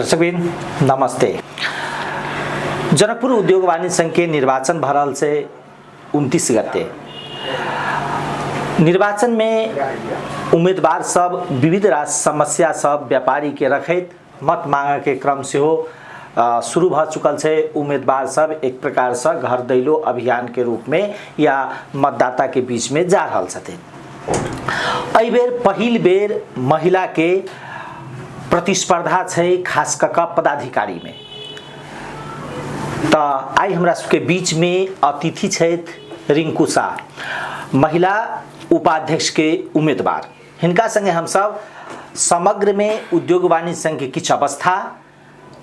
दर्शकबिन नमस्ते। जनकपुर उद्योग वाणिज्य संघ के निर्वाचन भऽ रहल छै 29 गते। निर्वाचन में उम्मीदवार सब विविध रास समस्या सब व्यापारी के रखैत मत मांगे के क्रम सेहो शुरू भऽ चुकल छै। उम्मीदवार सब एक प्रकार से घर दैलो अभियान के रूप में या मतदाता के बीच में जा रहल छथिन। एहि बेर पहिल बेर महिला के प्रतिस्पर्धा छै, खास कऽ कऽ पदाधिकारी में। तऽ आइ हमरा सबके बीच में अतिथि छथि रिंकू शाह, महिला उपाध्यक्ष के उम्मीदवार। हिनका संगे हमसब समग्र में उद्योग वाणिज्य संघ के किछु अवस्था,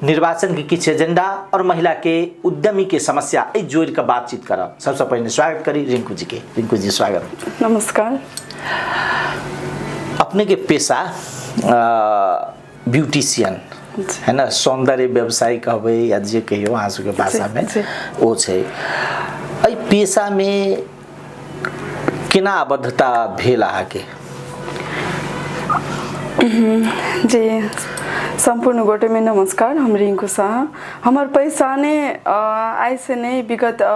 निर्वाचन के किछु एजेंडा और महिला के उद्यमी के समस्या एहि जोड़ि के बातचीत करब। सबसे पहिने स्वागत करी रिंकू जी के। रिंकू जी स्वागत। नमस्कार। अपने के पेशा ब्यूटिशियन है ना, सौंदर्य व्यवसाय कहबै या जे कहियो अहाँ सबके भाषा में ओ छै। एहि पेशा में केना आबद्धता भेल अहाँके? जी, सम्पूर्ण गोटेमे नमस्कार। हम रिंकू शाह। हमर पहिचाने आइ से नहीं, विगत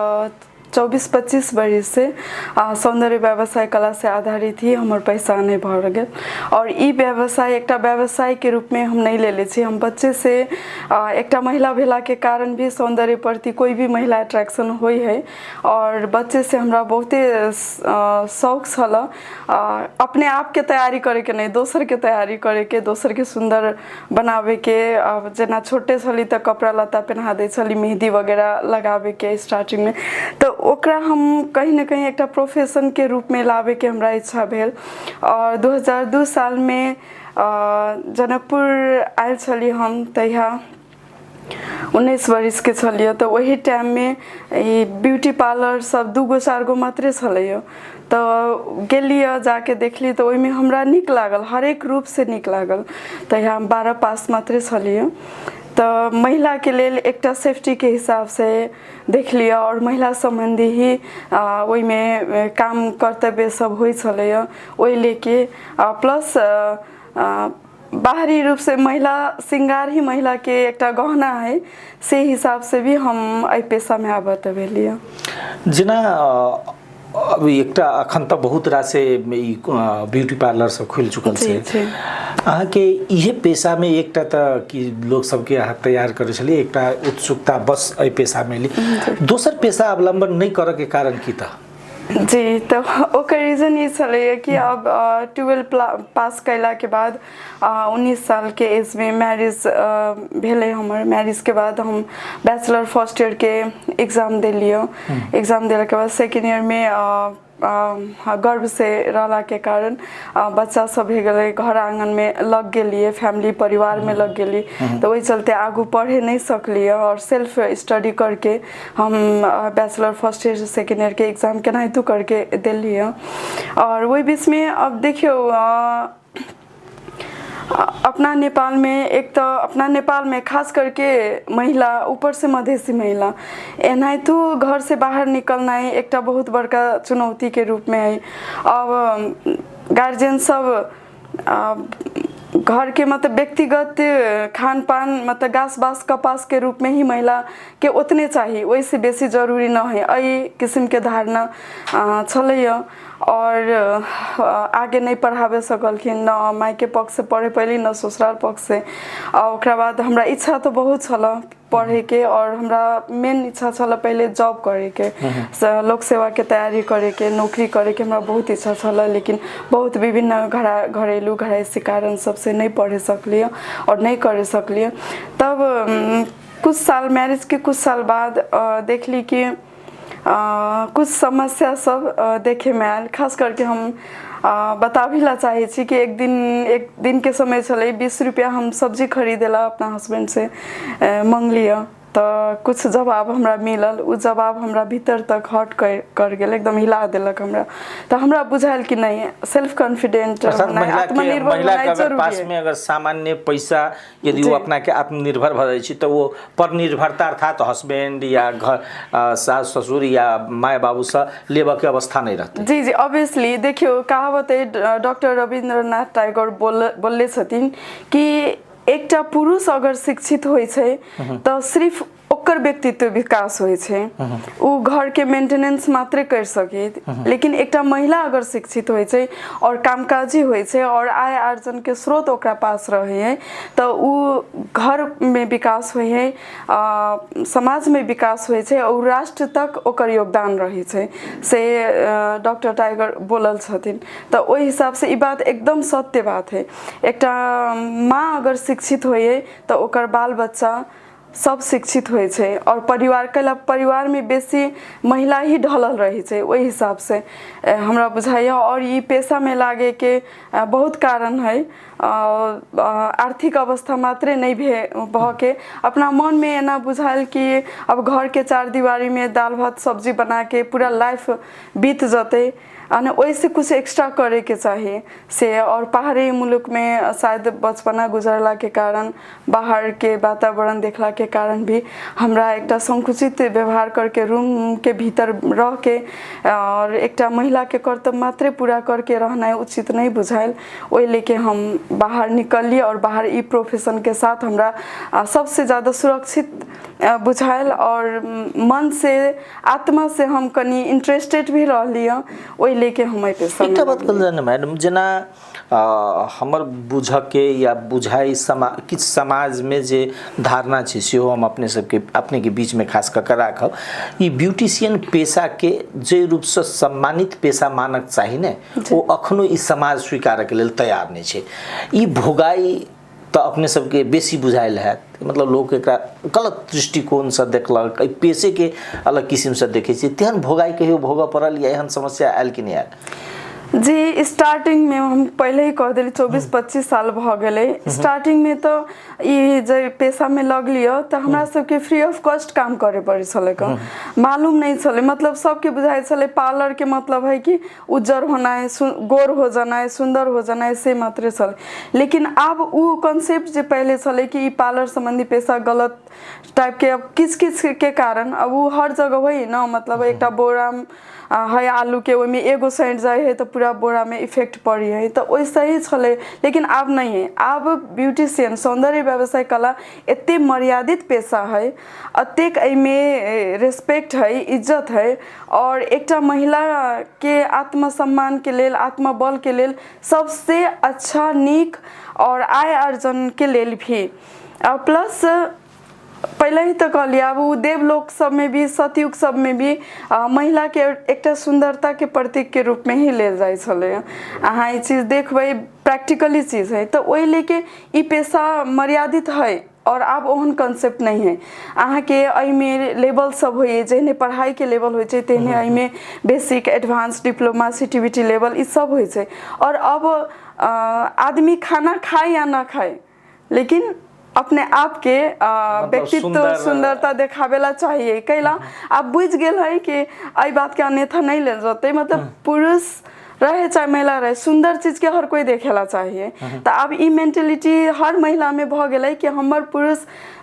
24-25 बरिस से सौंदर्य व्यवसाय कला से आधारित ही हमर पहिचाने भऽ गेल। और ई व्यवसाय एकटा व्यवसाय के रूप में हम नहीं लेले छी। हम बच्चे से एकटा महिला भेला के कारण भी सौंदर्य प्रति कोई भी महिला अट्रैक्शन होइ है और बच्चे से हमरा बहुते शौक छल अपने आपके तैयारी करैके, नहि दोसरके तैयारी करैके, दोसरके सुन्दर बनाबैके। जेना छोटे छली तऽ कपड़ा लत्ता पहिना दै छली, मेहदी वगैरह लगाबैके स्टार्टिंगमे, तऽ ओकरा हम कहीं ने कहीं एकटा प्रोफेशनके रूपमे लाबैके हमरा इच्छा भेल। आओर 2002 सालमे जनकपुर आयल छली हम, तहिया 19 बरिसके छलियै। तऽ ओहि टाइममे ई ब्यूटी पार्लर सब 2 गो 4 गो मात्रे छलैया। तऽ गेलियै, जाके देखली तऽ ओहिमे हमरा नीक लागल, हरेक रूपसँ नीक लागल। तहिया हम 12 पास मात्रे छलियै। तऽ महिलाके लेल एकटा सेफ्टीके हिसाबसँ देखलियै आओर महिला सम्बन्धी ही ओहिमे काम कर्तव्य सब होइ छलैया ओहि लेके, प्लस बाहरी रूप से महिला श्रृंगार ही महिला के एकटा गहना है, से हिसाब से भी हम एहि पेशा में आबद्ध भेलियै। जेना अभी एकटा अखन तऽ बहुत रास ई ब्यूटी पार्लर सब खुलि चुकल छै। अहाँके इहे पेशा में एकटा तऽ कि लोक सबके अहाँ तैयार करै छलियै, एकटा उत्सुकता बस एहि पेशा में एली, दोसर पेशा अवलंबन नहि करऽ के कारण की तऽ? जी, तऽ ओकर रीजन ई छलैए कि अब 12 पास कयलाके बाद 19 सालके एजमे मैरिज भेलै हमर। मैरिजके बाद हम बैचलर फर्स्ट ईयरके एग्जाम देलियै। एग्जाम देलाके बाद सेकेंड ईयरमे गर्भ से रहलाके कारण बच्चा सब भए गेलै, घर आङ्गनमे लग गेलियै, फैमिली परिवारमे लग गेली, तऽ ओहि चलते आगू पढ़े नहि सकलियै। आओर सेल्फ स्टडी करके हम बैचलर फर्स्ट ईयर सेकेंड ईयरके एग्जाम केनाहितो करके देलियै। आओर ओहि बीचमे अब देखियौ, अपना नेपालमे एक तऽ अपना नेपालमे खास करके महिला, ऊपरसँ मधेसी महिला, एनाहितो घरसँ बाहर निकलनाइ एकटा बहुत बड़का चुनौतीके रूपमे अइ। अब गार्जियन सब घरके मतलब व्यक्तिगत खान पान मतलब गाछ बास कपासके रूपमे ही महिलाके ओतने चाही, ओहिसँ बेसी जरूरी नहि है, एहि किसिमके धारणा छलैए। आओर आगे नहि पढ़ाबे सकलखिन, न मायके पक्षसँ पढ़े पयली न ससुराल पक्षसँ। आ ओकरा बाद हमरा इच्छा तऽ बहुत छलऽ पढ़ैके आओर हमरा मेन इच्छा छलऽ पहिले जॉब करैके, लोक सेवाके तैयारी करैके, नौकरी करैके हमरा बहुत इच्छा छलऽ। लेकिन बहुत विभिन्न घरेलू घरायसी कारण सबसँ नहि पढ़े सकलियै आओर नहि करे सकलियै। तब कुछ साल मैरिजके कुछ साल बाद देखली कि कुछ समस्या सब देखैमे आयल। खास करके हम बताबी ला चाहै छी कि एक दिन, एक दिनके समय छलै, 20 रुपैआ हम सब्जी खरीदै ला अपना हसबैंडसँ मङ्गलियै तऽ कुछ जवाब हमरा मिलल। ओ जवाब हमरा भीतर तक हर्ट कर गेल, एकदम हिला देलक हमरा। तऽ हमरा बुझायल कि नहि, सेल्फ कॉन्फिडेंट होनाइ, आत्मनिर्भर होनाइ जरूरी पास में अगर सामान्य पैसा यदि वो अपना के आत्मनिर्भर भऽ जाइ छै तऽ ओ परनिर्भरता अर्थात हस्बैंड या घर सास ससुर या माय बाबूसँ लेबऽके अवस्था नहि रहतै। जी जी, ऑब्वियसली। देखियौ, कहावत है, डॉक्टर रविन्द्रनाथ टैगोर बोलले छथिन कि एकटा पुरुष अगर शिक्षित होइ छै तऽ सिर्फ ओकर व्यक्तित्व विकास होइ छै, ओ घरके मेंटेनेंस मात्रे करि सकैत, लेकिन एकटा महिला अगर शिक्षित होइ छै आओर कामकाजी होइ छै आओर आय आर्जनके स्रोत ओकरा पास रहै है तऽ ओ घरमे विकास होइ है, समाजमे विकास होइ छै आओर राष्ट्र तक ओकर योगदान रहै छै, से डॉक्टर टाइगर बोलल छथिन। तऽ ओहि हिसाबसँ ई बात एकदम सत्य बात है। एकटा माँ अगर शिक्षित होइ है तऽ ओकर बाल बच्चा सब शिक्षित होइ छै आओर परिवार कैला परिवारमे बेसी महिला ही ढलल रहै छै, ओहि हिसाबसँ हमरा बुझाइए। आओर ई पेशामे लागैके बहुत कारण है, आर्थिक अवस्था मात्रे नहि भऽ के अपना मनमे एना बुझायल कि अब घरके चार दिवारीमे दालि भात सब्जी बनाके पूरा लाइफ बीत जेतै, आ ओहिसँ किछु एक्स्ट्रा करैके चाही से। आओर पहाड़ी मुल्कमे शायद बचपना गुजरलाके कारण, बाहरके वातावरण देखलाके कारण भी हमरा एकटा संकुचित व्यवहार करके रूमके भीतर रहिके आओर एकटा महिलाके कर्तव्य मात्रे पूरा करके रहनाइ उचित नहि बुझायल। ओहि लेके हम बाहर निकलली आओर बाहर ई प्रोफेशनके साथ हमरा सबसँ ज्यादा सुरक्षित बुझायल आओर मन से आत्मा से हम कनि इंटरेस्टेड भी रहली हँ, ओहि लेके हम एहि पेशामे एकटा बात कहल जाय ने मैडम, जेना हमर बुझऽके या बुझाइ किछु समाजमे जे धारणा छै सेहो हम अपने सबके अपनेके बीचमे खास कऽ कऽ राखब। ई ब्यूटिशियन पेशाके जे रूपसँ सम्मानित पेशा मानक चाही ने, ओ अखनो ई समाज स्वीकारऽके लेल तैयार नहि छै। ई भोगाइ तऽ अपने सबके बेसी बुझायल हैत, मतलब लोक एकरा गलत दृष्टिकोणसँ देखलक, एहि पेशेके अलग किसिमसँ देखै छै। तेहन भोगाइ कहियो भोगऽ पड़ल या एहन समस्या आयल कि नहि आयल? जी, स्टार्टिंगमे हम पहिले ही कह देली, 24-25 साल भऽ गेलै। स्टार्टिंगमे तऽ ई जे पेशामे लगलियै तऽ हमरा सबके फ्री ऑफ कॉस्ट काम करे पड़ै छलै, मालूम नहि छलै। मतलब सबके बुझाइ छलै पार्लरके मतलब है कि उज्जर होनाइ, गोर हो जानाइ, सुन्दर हो जानाइ, से मात्रे छलै। लेकिन आब ओ कॉन्सेप्ट जे पहिले छलै कि ई पार्लर सम्बन्धी पेशा गलत टाइपके, अब किछु किछुके कारण अब ओ हर जगह होइ न, मतलब एकटा बोरा है आलूके, ओहिमे एगो सड़ि जाइ है तऽ पूरा बोरामे इफेक्ट पड़ै है, तऽ ओहिसँ ही छलै। लेकिन आब नहि है। आब ब्यूटिशियन सौन्दर्य व्यवसाय कला एते मर्यादित पेशा है, एतेक एहिमे रेस्पेक्ट है, इज्जत है और एकटा महिलाके आत्मसम्मानके लेल, आत्मबलके लेल सबसे अच्छा, नीक और आय अर्जनके लेल भी। आ प्लस पहिले ही तऽ कहलियै, आब ओ देवलोक सबमे भी, सतयुग सबमे भी महिलाके एकटा सुन्दरताके प्रतीकके रूपमे ही लेल जाइ छलै। अहाँ ई चीज देखबै, प्रैक्टिकली चीज है, तऽ ओहि लेके ई पेशा मर्यादित है और आब ओहन कॉन्सेप्ट नहि है। अहाँके एहिमे लेवल सब होइए, जेहने पढ़ाइके लेवल होइ छै तेहने एहिमे basic, advance, diploma, CTBT level ई सब होइ छै। और अब आदमी खाना खाए या ना खाए, लेकिन अपने आपके व्यक्तित्व सुंदरता देखाबे ला चाहिए। कैला आब बुझि गेल है कि एहि बातके अन्यथा नहि लेल जेतै, मतलब पुरुष रहे चाहे महिला रहे, सुंदर चीज के हर कोई देखेला चाहिए। तऽ आब ई मेंटेलिटी हर महिला में भऽ गेलै कि हमर पुरुष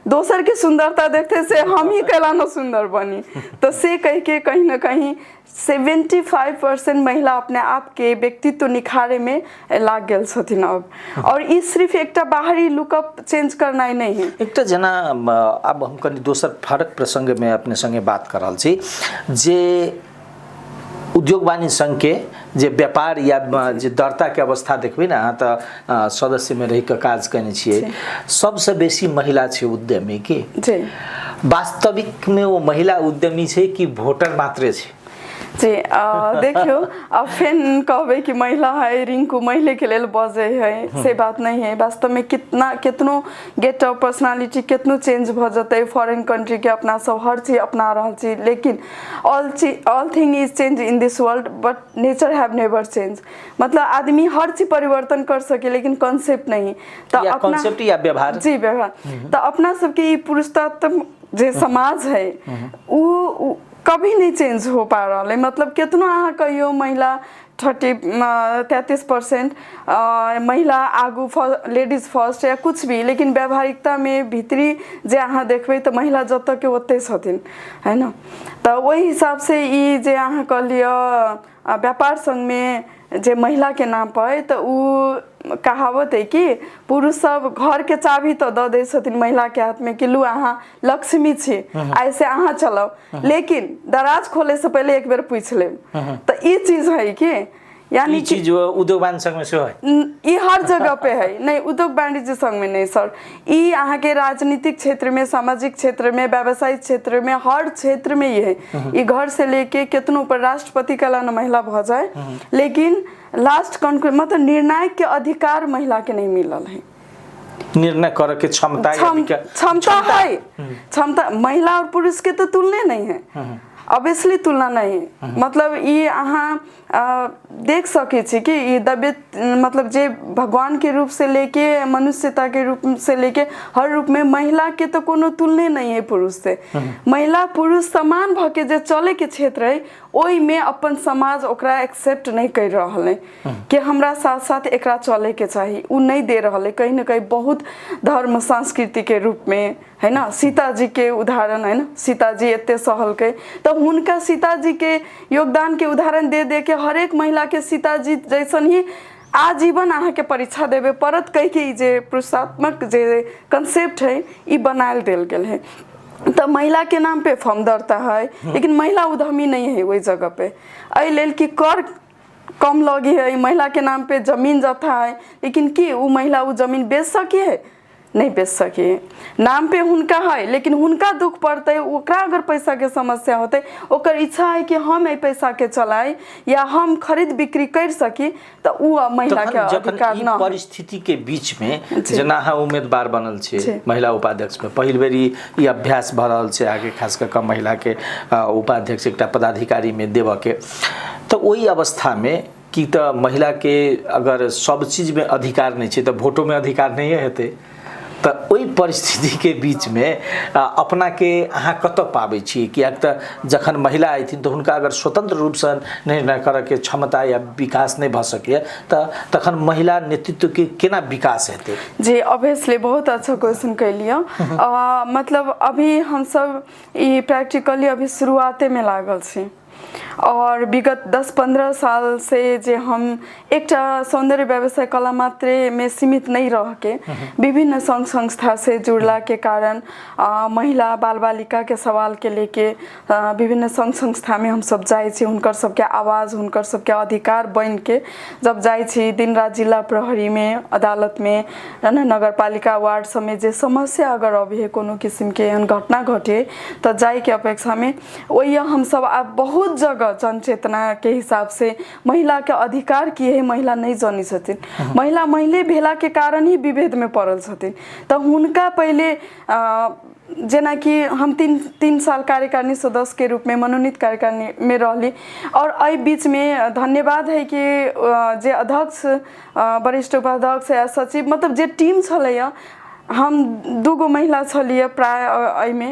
दोसर के सुंदरता देखते से हम ही कैला न सुंदर बनी, तऽ से कहि के कहीं न कहीं 75% महिला अपने आप के व्यक्तित्व निखारे में लाग गेल छथिन अब। और ई सिर्फ एकटा बाहरी लुकअप चेंज करनाइ नहि है। एकटा जेना आब हम कनि दोसर फरक प्रसंगमे अपने संगे बात कर रहल छी जे उद्योग वाणिज्य संघ के जे व्यापार या जे दर्ता के अवस्था देखबै ने अहाँ, तऽ सदस्यमे रहि कऽ काज कयने छियै, सबसँ बेसी महिला छै उद्यमी के। जी। वास्तविकमे ओ महिला उद्यमी छै कि वोटर मात्रे छै? जी, देखियौ, अब फेर कहबै कि महिला है रिंकू, महिले के लेल बजै है, से बात नहीं है। वास्तवमे कितना केतनो गेटअप, पर्सनालिटी केतनो चेंज भऽ जेतै, फॉरेन कंट्री के अपना सब हर चीज अपना रहल छी, लेकिन all thing is change in this world but nature have never change. मतलब आदमी हर चीज परिवर्तन कर सके लेकिन कॉन्सेप्ट नहीं। तऽ अपना कॉन्सेप्ट या व्यवहार। जी, व्यवहार। तऽ अपना सबके ई पुरुषात्मक जे समाज है उ कभी नहीं चेंज हो पा रहल है। मतलब केतनो अहाँ कहियो महिला 33% महिला आगू, लेडीज फर्स्ट या कुछ भी, लेकिन व्यावहारिकतामे भीतरी जे अहाँ देखबै तऽ महिला जतऽ के ओतै छथिन, है न? तऽ ओहि हिसाबसँ ई जे अहाँ कहलियै व्यापार संघमे जे महिलाके नाम पर तऽ उ कहावत है कि पुरुष सब घर के चाभी तऽ दऽ दै छथिन महिला के हाथ में कि लू अहाँ लक्ष्मी छी, आइ से अहाँ चलाउ, लेकिन दराज खोले से पहिले एक बेर पूछि लेब। तऽ ई चीज है कि यानी ई चीज उद्योग वाणिज्य संघ में सेहो है। ई हर जगह पे है। नहीं, उद्योग वाणिज्य संघ में नहीं सर, ई अहाँ के राजनीतिक क्षेत्र में, सामाजिक क्षेत्र में, व्यावसायिक क्षेत्र में, हर क्षेत्र में ई है। ई घर से लेके केतनो पर राष्ट्रपति कला न महिला भऽ जाए, लेकिन लास्ट कंक्लूजन मतलब निर्णायक के अधिकार महिला के नहीं मिलल है। निर्णय करे के क्षमता या क्षमता है, क्षमता महिला और पुरुष के तो तुलने नहीं है, ऑब्वियसली तुलना नहीं है। मतलब ई अहाँ देख सकै छी कि ई दबे मतलब जे भगवान के रूप से लेके मनुष्यता के रूप से लेके हर रूप में महिला के तो कोनो तुलने नहीं है पुरुष से। महिला पुरुष समान भऽ के जे चले के क्षेत्र है ओहिमे अपन समाज ओकरा एक्सेप्ट नहीं कर रहल है कि हमरा साथ साथ एकरा चले के चाही, उ नहीं दे रहल है। कहीं ना कहीं बहुत धर्म संस्कृति के रूप में है ना, सीता जी के उदाहरण है ना, सीता जी एते सहलकै तऽ हुनका सीता जी के योगदान के उदाहरण दे दे के हरेक महिला के सीता जी जैसन ही आजीवन अहाँके परीक्षा देबे पड़त कहि के ई जे पुरुषात्मक जे कंसेप्ट है ई बनायल देल गेल है। तऽ महिला के नाम पे फॉर्म दर्ता है, लेकिन महिला उद्यमी नहीं है ओहि जगह पे। एहि लेल कि कर कम लगी है, महिला के नाम पे जमीन जथा है, लेकिन की उ महिला उ जमीन बेच सकी है? नहीं बेच सकी है। नाम पे हुनका है, लेकिन हुनका दुख पड़तै, ओकरा अगर पैसा के समस्या होतै, ओकर इच्छा है कि हम एहि पैसा के चलाई या हम खरीद बिक्री कर सकी, तऽ उ महिला के जखन अधिकार ई न है। परिस्थिति के बीच में जेना अहाँ उम्मीदवार बनल छी महिला उपाध्यक्ष में, पहिल बेर ई अभ्यास भऽ रहल छै आगे खास कऽ कऽ महिला के उपाध्यक्ष एकटा पदाधिकारी में देबऽ के, तऽ ओहि अवस्था में की तऽ महिला के अगर सब चीज में अधिकार नहीं छै तऽ वोटो में अधिकार नहीं हेतै, तऽ ओहि परिस्थिति के बीच में अपना के अहाँ कतऽ पाबै छी? किएक तऽ जखन महिला अयथिन तऽ हुनका अगर स्वतंत्र रूपसँ निर्णय करऽके क्षमता या विकास नहि भऽ सकैए तऽ तखन महिला नेतृत्व के केना विकास हेतै? जी ऑब्वियसली बहुत अच्छा क्वेश्चन कैलियै। मतलब अभी हमसब ई प्रैक्टिकली अभी शुरुआते में लागल छी और विगत 10-15 साल से जे हम एकटा सौंदर्य व्यवसाय कला मात्रे में सीमित नहीं रह के विभिन्न संघ संस्था से जुड़ला के कारण महिला बाल बालिका के सवाल के लेके विभिन्न संघ संस्था में हम सब जाइ छी, हुनकर सबके आवाज हुनकर सबके अधिकार बन के जब जाइ छी दिन रात जिला प्रहरी में, अदालत में, है ना, नगरपालिका वार्ड सब में जे समस्या अगर अभी है कोनो किस्म के एहन घटना घटे तऽ जाय के अपेक्षा में ओहि हमसब आब बहुत जगह जनचेतना के हिसाब से महिला के अधिकार की है महिला नहीं जानी छथिन, महिला महिले भेला के कारण ही विभेद में पड़ल छथिन। तऽ हुनका पहिले जेनाकि हम तीन साल कार्यकारिणी सदस्य के रूप में मनोनीत कार्यकारिणी में रहली और एहि बीच में धन्यवाद है कि जे अध्यक्ष, वरिष्ठ उपाध्यक्ष या सचिव मतलब जे टीम छलैया, हम दूगो महिला छलियै प्राय एहिमे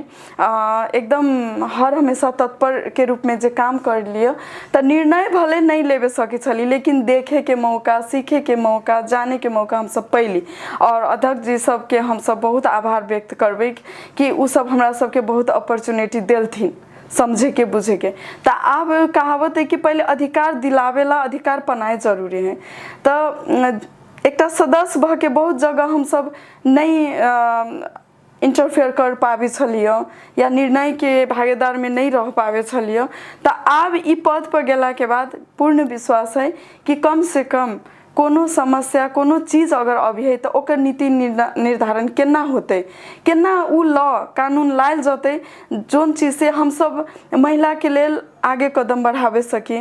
एकदम हर हमेशा तत्पर के रूप में जे काम कर लियै तऽ निर्णय भले नहीं लेबे सकै छली, लेकिन देखे के मौका, सीखे के मौका, जाने के मौका हमसब पैली और अध्यक्ष जी सबके हमसब बहुत आभार व्यक्त करबै कि उ सब हमरा सबके बहुत अपॉर्चुनिटी देलथिन समझे के बुझे के। तऽ आब कहावत है कि पहिले अधिकार दिलावेला अधिकार पनाए जरूरी है। तऽ एकटा सदस्य भऽ के बहुत जगह हमसब नहीं इंटरफेयर कर पाबै छलियै या निर्णय के भागीदार में नहीं रह पाबै छलियै, तऽ आब ई पद पर गेला के बाद पूर्ण विश्वास है कि कम से कम कोनो समस्या कोनो चीज अगर अभी है तऽ ओकर नीति निर्धारण केना होतै, केना उ लॉ कानून लायल जतै जोन चीज से हमसब महिला के लेल आगे कदम बढ़ाबे सकी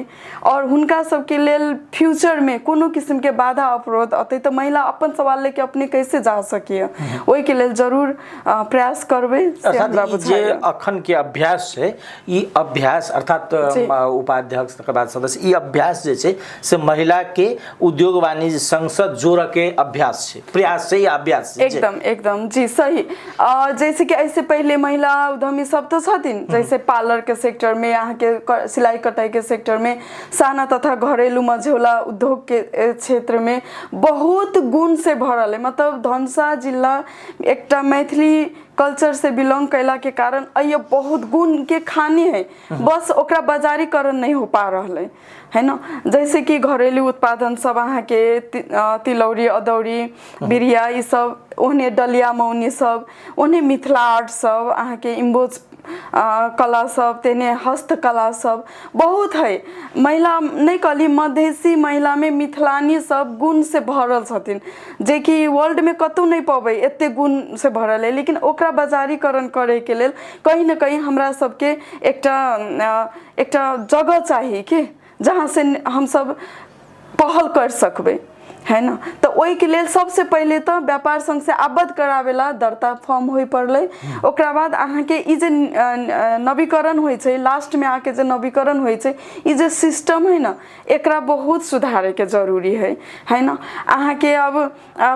और हुनका सबके लेल फ्यूचर में कोनो किस्म के बाधा अवरोध अतै तऽ महिला अपन सवाल लेके अपने कैसे जा सकिए, ओहिके लेल जरूर प्रयास करबै से अर्थात हमरा ई जे बुझाइए। अखन के अभ्यास छै, ई अभ्यास अर्थात उपाध्यक्ष तकर बाद सदस्य, ई अभ्यास जे छै से महिला के उद्योग वाणिज्य संघ से जोड़ऽ के अभ्यास छै, प्रयास छै या अभ्यास छै। एकदम एकदम जी सही। जैसे कि ऐसे पहले महिला उद्यमी सब तो छथिन, जैसे पार्लर के सेक्टर में, अहाँके सिलाई कटाई के सेक्टर में, साना तथा घरेलू मझौला उद्योग के क्षेत्र में बहुत गुण से भरल है। मतलब धनुषा जिला एकटा मैथिली कल्चर से बिलोंग कैला के कारण अइयो बहुत गुण के खानी है, बस ओकरा बाजारीकरण नहीं हो पा रहल है, है ना। जैसे कि घरेलू उत्पादन सब अहाँके तिलौरी, अदौरी, बिरिया ई सब, ओहने डलिया मौनी सब, ओहने मिथिला आर्ट सब, अहाँके इम्बोज कला सब, तेने हस्तकला सब बहुत है। महिला नहि कहली, मधेसी महिलामे मिथिलानी सब गुण से भरल छथिन, जेकि वर्ल्डमे कतहु नहि पबै एते गुण से भरल है। लेकिन ओकरा बाजारीकरण करैके लेल कहीं न कहीं हमरा सबके एकटा एकटा जगह चाही कि जहाँ से हमसब पहल कर सकबै, है ना। तऽ ओहिके लेल सबसे पहिले तऽ व्यापार संघ से आबद्ध कराबेला दर्ता फॉर्म होइ पड़लै। ओकरा बाद अहाँके ई जे नवीकरण होइ छै, लास्टमे आके जे नवीकरण होइ छै, ई जे सिस्टम है ना, एकरा बहुत सुधारैके जरूरी है, है ना। अहाँके अब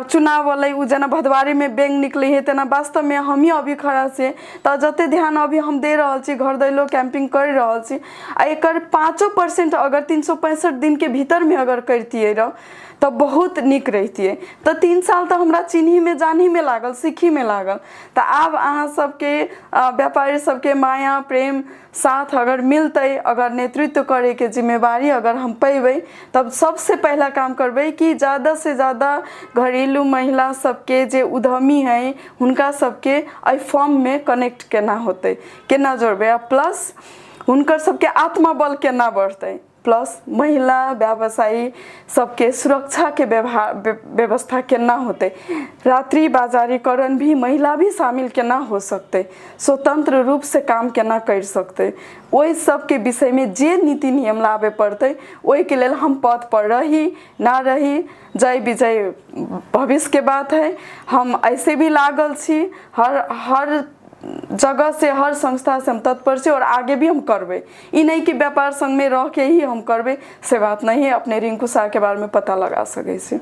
चुनाव अलै, ओ जेना भदवारीमे बैंक निकलै है तेना वास्तवमे हमही अभी खड़ा छियै, तऽ जते ध्यान अभी हम दे रहल छी, घर दैलो कैंपिंग करि रहल छी, आ एकर 5% अगर 365 दिनके भीतरमे अगर करितियै रह तऽ बहुत नीक रहितियै। तऽ 3 साल तऽ हमरा चिन्हीमे जानहीमे लागल, सीखीमे लागल। तऽ आब अहाँ सबके व्यापारी सबके माया प्रेम साथ अगर मिलतै, अगर नेतृत्व करैके जिम्मेवारी अगर हम पेबै, तब सबसे पहला काम करबै कि ज़्यादा से ज़्यादा घरेलू महिला सबके जे उद्यमी है हुनका सबके एहि फॉर्ममे कनेक्ट केना होतै, केना जोड़बै, आ प्लस हुनकर सबके आत्मबल केना बढ़तै, प्लस महिला व्यवसायी सबके सुरक्षाके व्यवस्था केना होतै, रात्रि बाजारीकरण भी महिला भी शामिल केना हो सकतै, स्वतंत्र रूप से काम केना कर सकतै, ओहि सबके विषयमे जे नीति नियम लाबे पड़तै ओहिके लेल हम पद पर रही ना रही, जय विजय भविष्यके बात है। हम ऐसे भी लागल छी, हर हर जगह से हर संस्था से हम तत्पर छी और आगे भी हम करबै। ई नहीं कि व्यापार संघ में रह के ही हम करबै से बात नहीं है। अपने रिंकू शाह के बारे में पता लगा सकै छी।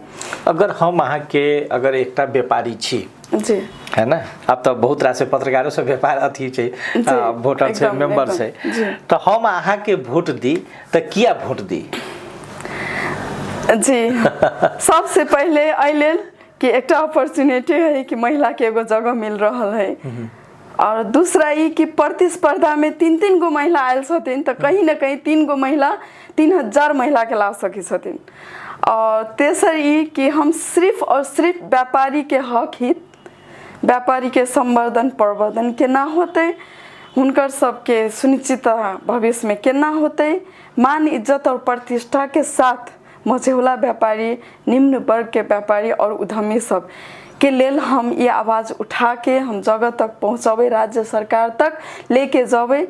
अगर हम अहाँके अगर एकटा व्यापारी छी जी, है ना, आब तऽ बहुत रास पत्रकारो सब व्यापार अथी छै, वोटर छै, मेंबर छै, तऽ हम अहाँके वोट दी तऽ किया वोट दी? जी, सबसे पहिले एहि लेल कि एकटा अपॉर्चुनिटी है कि महिला के एगो जगह मिल रहल है, और दूसरा ई कि प्रतिस्पर्धा में 3-3 गो महिला आयल छथिन, तऽ कहीं न कहीं 3 गो महिला 3000 महिला के ला सकै छथिन। और तेसर ई कि हम सिर्फ और सिर्फ व्यापारी के हक हित, व्यापारी के संवर्धन प्रवर्धन केना होतै, हुनकर सबके सुनिश्चितता भविष्य में केना होतै, मान इज्जत और प्रतिष्ठा के साथ मझौला व्यापारी, निम्न वर्ग के व्यापारी और उद्यमी सब के लेल हम ये आवाज़ उठा के हम जगह तक पहुँचबै, राज्य सरकार तक लेके जबै,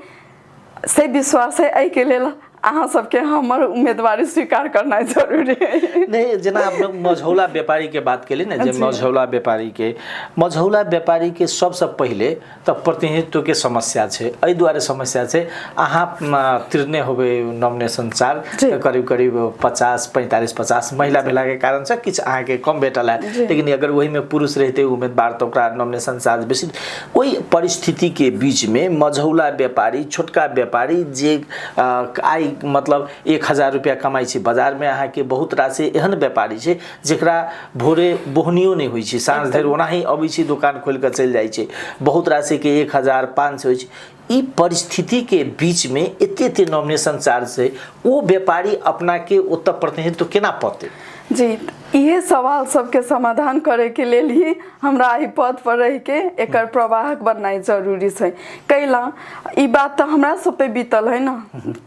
से विश्वास है। एहिके लेल अहाँ सबके हमर उम्मीदवारी स्वीकार करनाइ जरूरी है। नहीं, जेना आप मझौला व्यापारी के बात केली ने, जे मझौला व्यापारी के, मझौला व्यापारी के सबसँ पहिले तऽ प्रतिनिधित्व के समस्या छै। एहि दुआरे समस्या छै, अहाँ तिरने होबै नॉमिनेशन चार्ज तऽ करीब करीब 50 45 50 महिला भेलाके कारणसँ किछु अहाँके कम भेटल है, लेकिन अगर ओहिमे पुरुष रहितै उम्मीदवार तऽ ओकरा नॉमिनेशन चार्ज बेसी। ओहि परिस्थितिके बीचमे मझौला व्यापारी, छोटका व्यापारी जे आइ मतलब 1000 रुपया कमाइ छै, बाजारमे अहाँके बहुत रास एहन व्यापारी छै जकरा भोरे बोहनियो नहि होइ छै, साँझ धरि ओनाही अबै छै, दोकान खोलि कऽ चलि जाइ छै, बहुत राशिके 1500 होइ छै। ई परिस्थितिके बीचमे एते एते नॉमिनेशन चार्ज छै, ओ व्यापारी अपनाके ओतऽ प्रतिनिधित्व केना पतै? जी, इहे सवाल सबके समाधान करैके लेल ही हमरा एहि पद पर रहिके एकर प्रवाहक बननाइ जरूरी छै। कैला ई बात तऽ हमरा सब पे बीतल है ना।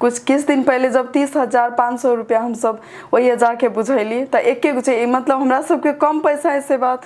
कुछ किछु दिन पहिले जब 30,500 रुपया हमसब ओहिए जाके बुझैली तऽ एके गो छै, मतलब हमरा सबके कम पैसा है से बात,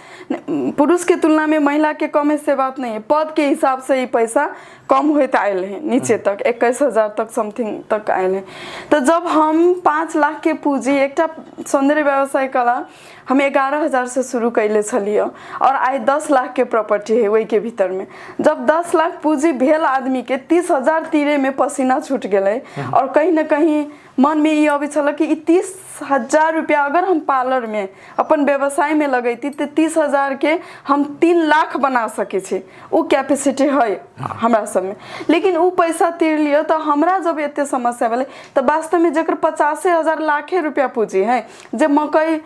पुरुष के तुलना में महिला के कम है से बात नहीं है, पद के हिसाब से ई पैसा कम होइत आयल है नीचे तक 21,000 तक समथिंग तक आयल है। तऽ जब हम 5 लाख के पूंजी एकटा सौंदर्य व्यवसाय कला हम 11,000 से शुरू कैले छलियै और आइ 10 लाख के प्रॉपर्टी है ओहिके भीतर में। जब 10 लाख पूंजी भेल आदमी के 30,000 तीरे में पसीना छूट गेलै और कहीं न कहीं मन में ई अबै छल कि ई 30,000 रुपया अगर हम पार्लर में अपन व्यवसाय में लगैती तऽ 30,000 के हम 3 लाख बना सकै छी, ओ कैपेसिटी है हमरा सबमे। लेकिन ओ पैसा तीर लिअ तऽ हमरा जब एते समस्या भेलै तऽ वास्तवमे जकर 85,000 लाखे रुपया पूंजी है, जे मकई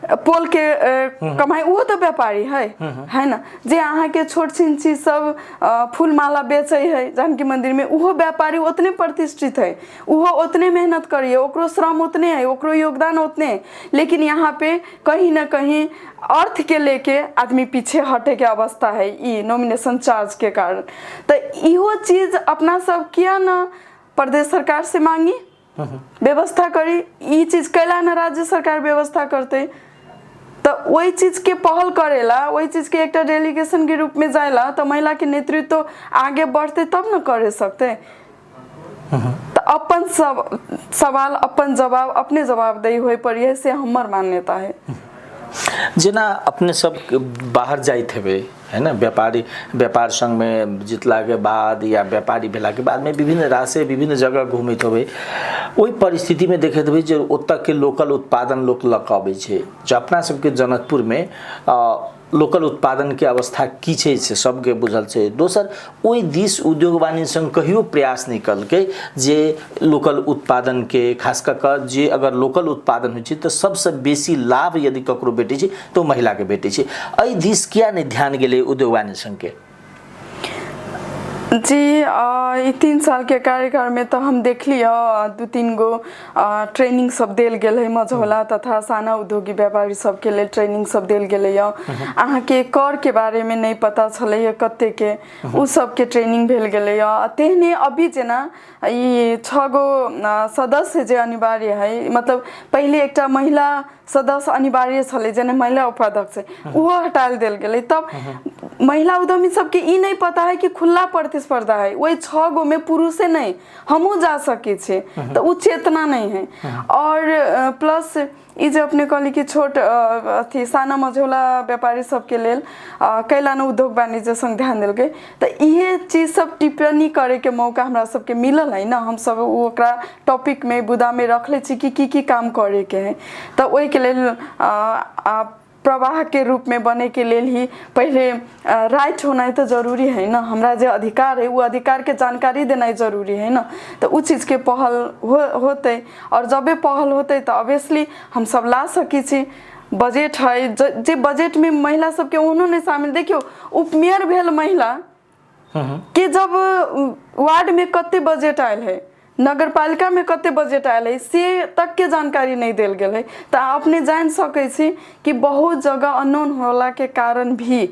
पोल के कमाई, ओहो तऽ व्यापारी है, है ना? जे अहाँके छोट छिन चीज सब फूल माला बेचै है जानकी मंदिर में, ओहो व्यापारी उतने प्रतिष्ठित है, ओहो उतने मेहनत करिए, ओकरो श्रम उतने है, ओकरो योगदान उतने है। लेकिन यहाँ पे कहीं ना कहीं अर्थ के लेके आदमी पीछे हटे के अवस्था है ई नॉमिनेशन चार्ज के कारण। तऽ इहो चीज अपना सब किया न प्रदेश सरकार से मांगी, व्यवस्था करी? ई चीज कैला न राज्य सरकार व्यवस्था करते? तऽ ओहि चीज के पहल करेला, ओहि चीज के एकटा डेलीगेशन के रूप में जाएला, तऽ महिला के नेतृत्व आगे बढ़ते तब न करे सकते। तऽ अपन सब सवाल अपन जवाब अपने जवाबदेही होय पड़िए, से हमर मान्यता है। जेना अपने सब बाहर जाइत हेबै, है ना? व्यापारी व्यापार संघमे जितलाके बाद या व्यापारी भेलाके बादमे विभिन्न राशि विभिन्न जगह घुमैत हेबै, ओहि परिस्थितिमे देखैत हेबै जे ओतऽके लोकल उत्पादन लोक लऽ कऽ अबै छै। जे अपना सबके जनकपुरमे लोकल उत्पादनके अवस्था की छै से सबके बुझल छै। दोसर, ओहि दिस उद्योग वाणिज्य संघ कहियो प्रयास नहि केलकै जे लोकल उत्पादनके, खास कऽ कऽ जे अगर लोकल उत्पादन होइ छै तऽ सबसँ बेसी लाभ यदि ककरो भेटै छै तऽ ओ महिलाके भेटै छै। एहि दिस किया नहि ध्यान गेलै उद्योग वाणिज्य संघके? जी, ई 3 सालके कार्यकालमे तऽ हम देखली हँ 2-3 गो ट्रेनिंग सब देल गेल है। मझौला तथा साना उद्योगी व्यापारी सबके लेल ट्रेनिंग सब देल गेलै हँ। अहाँके करके बारेमे नहि पता छलै हँ कतेकके, ओ सबके ट्रेनिंग भेल गेलै हँ। तेहने अभी जेना ई 6 गो सदस्य जे अनिवार्य है, मतलब पहिले एकटा महिला सदस्य अनिवार्य छलै, जेना महिला उपाध्यक्ष, ओहो हटाल देल गेलै। तब महिला उद्यमी सबके ई नहि पता है कि खुला प्रतिस्पर्धा है, ओहि 6 गो में पुरुषे नहि, हमहूँ जा सकै छी, तऽ ओ चेतना नहि है। और प्लस ई जे अपने कहली कि छोट अथी साना मझौला व्यापारी सबके लेल कैला न उद्योग वाणिज्य संग ध्यान देलकै, तऽ इहे चीज सब टिप्पणी करैके मौका हमरा सबके मिलल है न। हमसब ओकरा टॉपिकमे बुदामे रखले छी कि की की काम करैके है। तऽ ओहिके लेल प्रवाहके रूपमे बनैके लेल ही पहिले राइट होनाइ तऽ जरूरी है न। हमरा जे अधिकार है ओ अधिकारके जानकारी देनाइ जरूरी है न। तऽ ओ चीजके पहल हो होतै, आओर जबे पहल होतै तऽ ऑब्वियसली हमसब ला सकै छी। बजट है जे बजटमे महिला सबके ओहनो नहि शामिल। देखियौ, उपमेयर भेल महिला के जब वार्ड में कते बजट आयल है, नगर पालिका में कते बजट आयल है, से तक के जानकारी नहीं देल गेल है। तऽ अपने जानि सकै छी कि बहुत जगह अननोन होला के कारण भी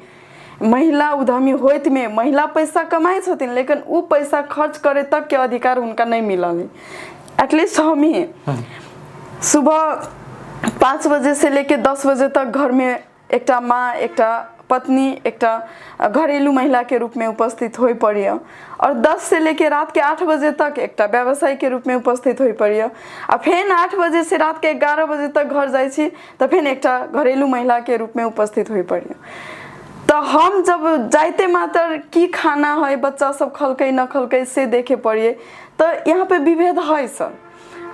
महिला उद्यमी होइत में महिला पैसा कमाइ छथिन, लेकिन उ पैसा खर्च करे तक के अधिकार हुनका नहीं मिलल है। एटलीस्ट हम ही सुबह 5 बजे से लेके 10 बजे तक घर में एकटा माँ, एकटा पत्नी, एकटा घरेलू महिला के रूप में उपस्थित होय पड़ैए, और 10 से लेके रात के 8 बजे तक एकटा व्यवसायी के रूप में उपस्थित होय पड़ैए, आ फेन 8 बजे से रात के 11 बजे तक घर जाइ छी तऽ फेन एकटा घरेलू महिला के रूप में उपस्थित होय पड़ैए। तऽ हम जब जाइते मात्र की खाना है, बच्चा सब खलकै न खलकै से देखे पड़िए। तऽ यहाँ पे विभेद है सर,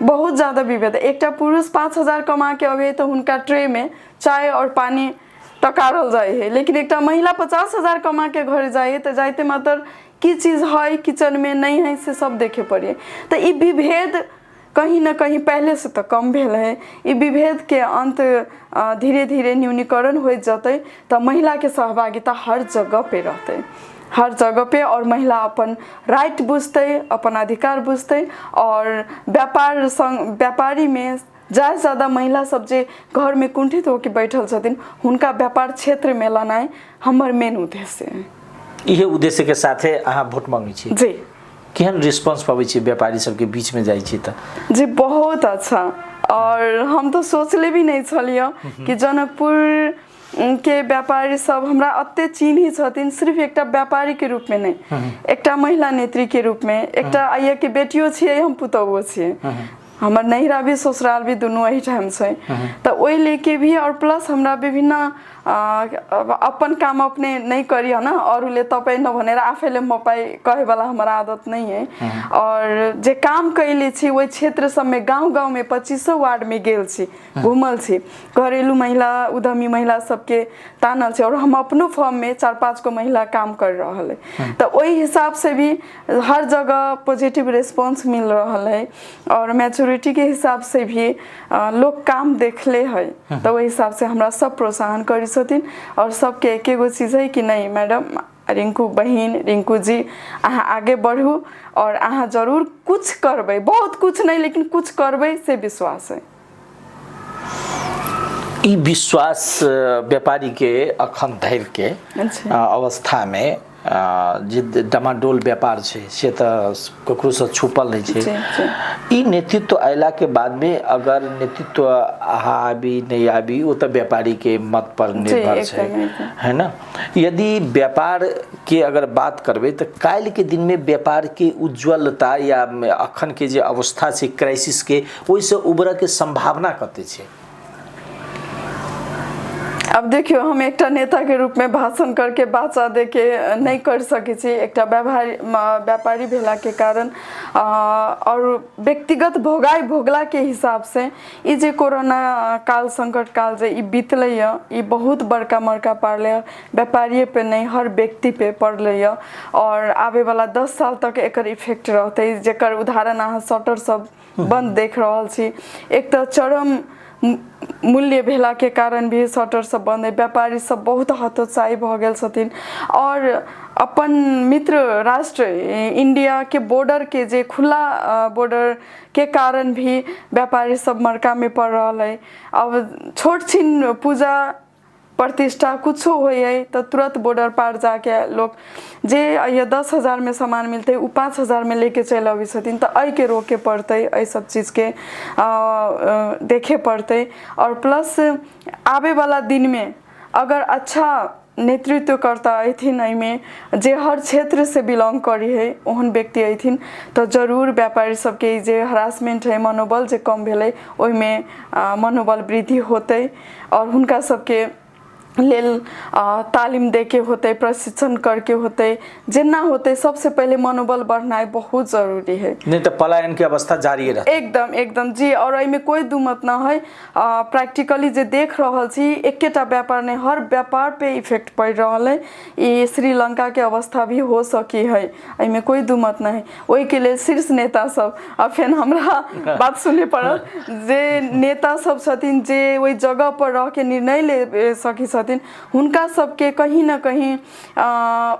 बहुत ज़्यादा विभेद है। एकटा पुरुष 5000 कमा के अबै तऽ हुनका ट्रे में चाय और पानी टकारल जाइ है, लेकिन एकटा महिला 50,000 कमा के घर जाइ है तऽ जाइते मात्र की चीज है किचन में, नहीं है, से सब देखे पड़िए। तऽ ई विभेद कहीं न कहीं पहले से तऽ कम भेल है। ई विभेद के अंत धीरे धीरे न्यूनीकरण होइत जतै तऽ महिला के सहभागिता हर जगह पे रहतै, हर जगह पे, और महिला अपन राइट बुझतै, अपन अधिकार बुझतै। और व्यापार संग व्यापारी में ज्यादा से ज्यादा महिला सब जे घर में कुंठित होके बैठल छथिन, हुनका व्यापार क्षेत्र में लानाइ हमर मेन उद्देश्य है। इहे उद्देश्य के साथे अहाँ वोट मांगै छी? जी। केहन रिस्पॉन्स पबै छी व्यापारी सबके बीच में जाइ छी तऽ? जी, बहुत अच्छा। और हम तो सोचले भी नहीं छलियै कि जनकपुर के व्यापारी सब हमरा एते चिन्है छथिन, सिर्फ एकटा व्यापारी के रूप में नहीं, एकटा महिला नेत्री के रूप में, एकटा आइया के बेटियो छियै हम, पुतोहुओ छियै, हमर नैहरा भी ससुराल भी दुनू एहिठाम छै, तऽ ओहि लेके भी। और प्लस हमरा विभिन्न अपन काम अपने नहि करी न, अरूले तपाईँ नभनेर आफैले मपाई कहेवाला हमर आदत नहीं है। और जे काम कैले छी ओहि क्षेत्र सबमे गाँव गाँवमे 25 वार्डमे गेल छी, घुमल छी, घरेलू महिला उद्यमी महिला सबके तानल छी, और हम अपनो फर्ममे 4-5 गो महिला काम कर रहल है, तऽ ओहि हिसाब से भी हर जगह पॉजिटिव रिस्पॉन्स मिल रहल है। और मैच्योरिटी मैच्योरिटी के हिसाब से भी लोग काम देखले है, तऽ ओहि हिसाब से हमरा सब प्रोत्साहन करै छथिन। और सबके एके गो चीज है कि नहीं मैडम, रिंकू बहिन, रिंकू जी, अहाँ आगे बढ़ू और अहाँ जरूर कुछ करबै, बहुत कुछ नहीं लेकिन कुछ करबै से विश्वास है। ई विश्वास व्यापारी के अखन धरि के अवस्था में जे डमाडोल व्यापार छै से तऽ ककरोसँ छुपल नहि छै। ई नेतृत्व अयलाके बादमे अगर नेतृत्व अहाँ आबी नहि आबी ओ तऽ व्यापारीके मत पर निर्भर छै, है ना। यदि व्यापारके अगर बात करबै तऽ काल्हिके दिनमे व्यापारके उज्ज्वलता या अखनके जे अवस्था छै क्राइसिसके, ओहिसँ उबरऽके सम्भावना कते छै? अब देखियौ, हम एकटा नेताके रूपमे भाषण करके बाचा दे के नहि कर सकै छी। एकटा व्यापारी भेलाके कारण और व्यक्तिगत भोगाई भोगलाके हिसाबसँ ई जे कोरोना काल, संकट काल जे ई बीतलै यऽ, ई बहुत बड़का मरका पड़लै यऽ, व्यापारिए पे नहि, हर व्यक्ति पे पड़लै यऽ। और आबैवला 10 साल तक एकर इफेक्ट रहतै, जकर उदाहरण अहाँ शटर सब बंद देख रहल छी। एक तऽ चरम मूल्य भेलाके कारण भी शटर सब बंद है, व्यापारी सब बहुत हतोत्साही भऽ गेल छथिन। और अपन मित्र राष्ट्र इंडिया के बॉर्डर के जे खुला बॉर्डर के कारण भी व्यापारी सब मरका में पड़ रहल है। अब छोट छिन पूजा प्रतिष्ठा कुछो होइ है तऽ तुरंत बॉर्डर पार जाके लोक जे अइए 10,000 में सामान मिलतै ओ 5,000 में लेके चलि अबै छथिन। तऽ एहिके रोके पड़तै, एहि सब चीजके देखे पड़तै। आओर प्लस आबैवला दिनमे अगर अच्छा नेतृत्वकर्ता अयथिन, एहिमे जे हर क्षेत्रसँ बिलोंग करै है ओहन व्यक्ति अयथिन, तऽ जरूर व्यापारी सबके ई जे हरासमेंट है, मनोबल जे कम भेलै, ओहिमे मनोबल वृद्धि होतै। और हुनका सबके लेल तालीम दैके होतै, प्रशिक्षण करके होतै, जेना होतै। सबसे पहिले मनोबल बढ़नाइ बहुत जरूरी है। नहीं तऽ पलायन के अवस्था जारी रहतै। एकदम एकदम जी। और एहिमे कोई दू मत न है। प्रैक्टिकली जे देख रहल छी, एकेटा व्यापार नहि, हर व्यापार पे इफेक्ट पड़ि रहल है। ई श्रीलंका के अवस्था भी हो सकी है, एहिमे कोई दू मत नहि है। ओहिके लेल शीर्ष नेता सब, आ फेर हमरा बात सुने पड़त, जे नेता सब छथिन, जे ओहि जगह पर रह के निर्णय ले सकी छथिन, हुनका सबके कहीं न कहीं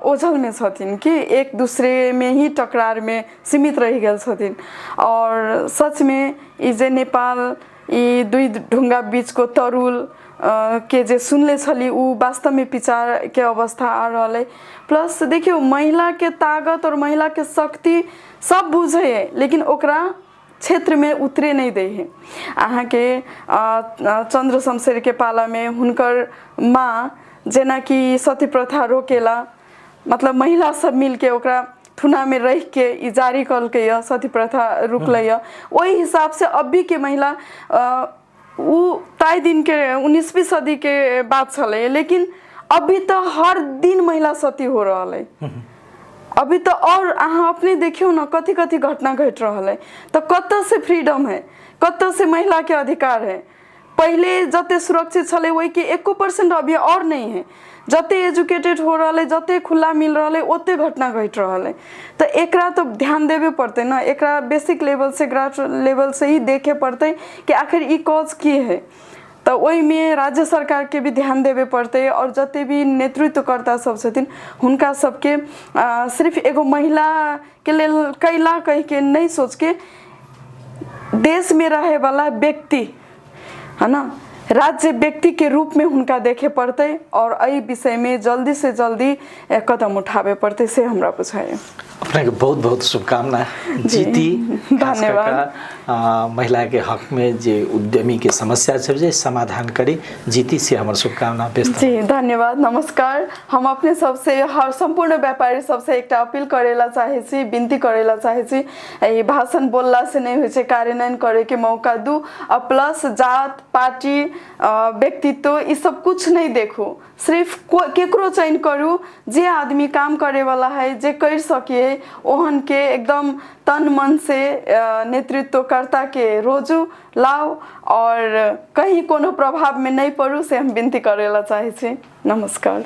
ओझलमे छथिन कि एक दूसरेमे ही टकरारमे सीमित रहि गेल छथिन। और सचमे ई जे नेपाल ई दुई ढुङ्गा बीचको तरुल के जे सुनले छली, उ वास्तवमे विचारके अवस्था आ रहल है। प्लस देखियौ, महिलाके ताकत और महिलाके शक्ति सब बुझै है, लेकिन ओकरा क्षेत्रमे उतरे नहि दै है। अहाँके चन्द्र शमशेरके पालामे हुनकर माँ जेनाकि सती प्रथा रोकेला, मतलब महिला सब मिलके ओकरा थुनामे रहिके ई जारी कलकै यऽ, सती प्रथा रुकलै यऽ, ओहि हिसाबसँ अभीके महिला, उ ताहि दिनके 19वीं सदीके बात छलै, लेकिन अभी तऽ हर दिन महिला सती हो रहल है अभी तऽ। और अहाँ अपने देखियौ ने, कथी कथी घटना घटि रहल है। तऽ कतऽ से फ्रीडम है, कतऽ से महिलाके अधिकार है? पहिले जते सुरक्षित छलै, ओहिके 1% अभी और नहि है। जते एजुकेटेड हो रहल है, जते खुला मिल रहल है, ओते घटना घटि रहल है। तऽ एकरा तऽ ध्यान देबे पड़तै ने। एकरा बेसिक लेवल से, ग्रास लेवल से ही देखे पड़तै कि आखिर ई कॉज की है। तऽ ओहिमे राज्य सरकारके भी ध्यान देबे पड़तै और जते भी नेतृत्वकर्ता सब छथिन, हुनका सबके सिर्फ एगो महिलाके लेल कैला कहिके नहि सोचके, देशमे रहैवला व्यक्ति है ना, राज्य व्यक्तिके रूपमे हुनका देखे पड़तै और एहि विषयमे जल्दी से जल्दी कदम उठाबे पड़तै, से हमरा बुझाइए। अपने के बहुत बहुत शुभकामना, जीती। खास धन्यवाद। कऽ महिला के हक में जे उद्यमी के समस्या छै जे समाधान करी जीती, से हमर शुभकामना। व्यस्त जी, धन्यवाद, नमस्कार। हम अपने सबसे, हर सम्पूर्ण व्यापारी सबसे एकटा अपील करेला चाहै छी, विनती करेला चाहै छी। ई भाषण बोलला से नहि होइ छै, कार्यान्वयन करैके मौका दू। आ प्लस जात, पार्टी, व्यक्तित्व, ई सब कुछ नहि देखू। सिर्फ केकरो चयन करू, जे आदमी काम करे वाला है, जे कर सके है, ओहन के एकदम तन मन से नेतृत्वकर्ता के रोजू लाओ और कहीं कोनो प्रभाव में नहीं पड़ू, से हम विनती करेला चाहै छी। नमस्कार।